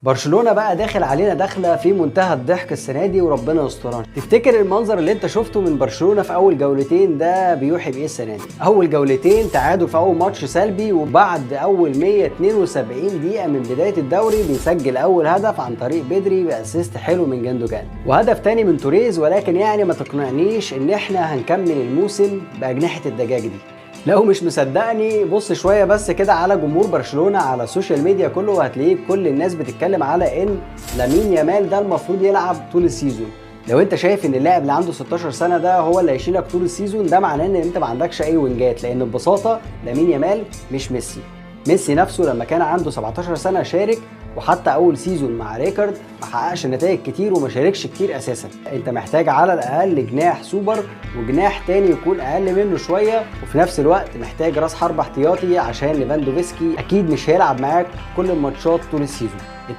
برشلونة بقى داخل علينا داخله في منتهى الضحك السنة دي، وربنا يسترها. تفتكر المنظر اللي انت شفته من برشلونة في اول جولتين ده بيوحي بايه السنة دي؟ اول جولتين تعادل في اول ماتش سلبي، وبعد اول 172 دقيقة من بداية الدوري بيسجل اول هدف عن طريق بدري ب assist حلو من جندوجان، وهدف تاني من توريز. ولكن يعني ما تقنعنيش ان احنا هنكمل الموسم باجنحه الدجاج دي. لو مش مصدقني بص شوية بس كده على جمهور برشلونة على ال social media كله، وهتلاقيه كل الناس بتتكلم على ان لامين يامال ده المفروض يلعب طول ال season. لو انت شايف ان اللاعب اللي عنده 16 سنة ده هو اللي هيشيلك طول ال season، ده معناه ان انت ما عندكش اي وينجات، لان ببساطة لامين يامال مش ميسي. ميسي نفسه لما كان عنده 17 سنة شارك، وحتى اول season مع ريكارد ما حققش نتائج كتير وما شاركش كتير اساسا. انت محتاج على الاقل جناح سوبر وجناح تاني يكون اقل منه شوية، وفي نفس الوقت محتاج راس حربة احتياطي عشان ليفاندوفسكي اكيد مش هيلعب معاك كل الماتشات طول ال season.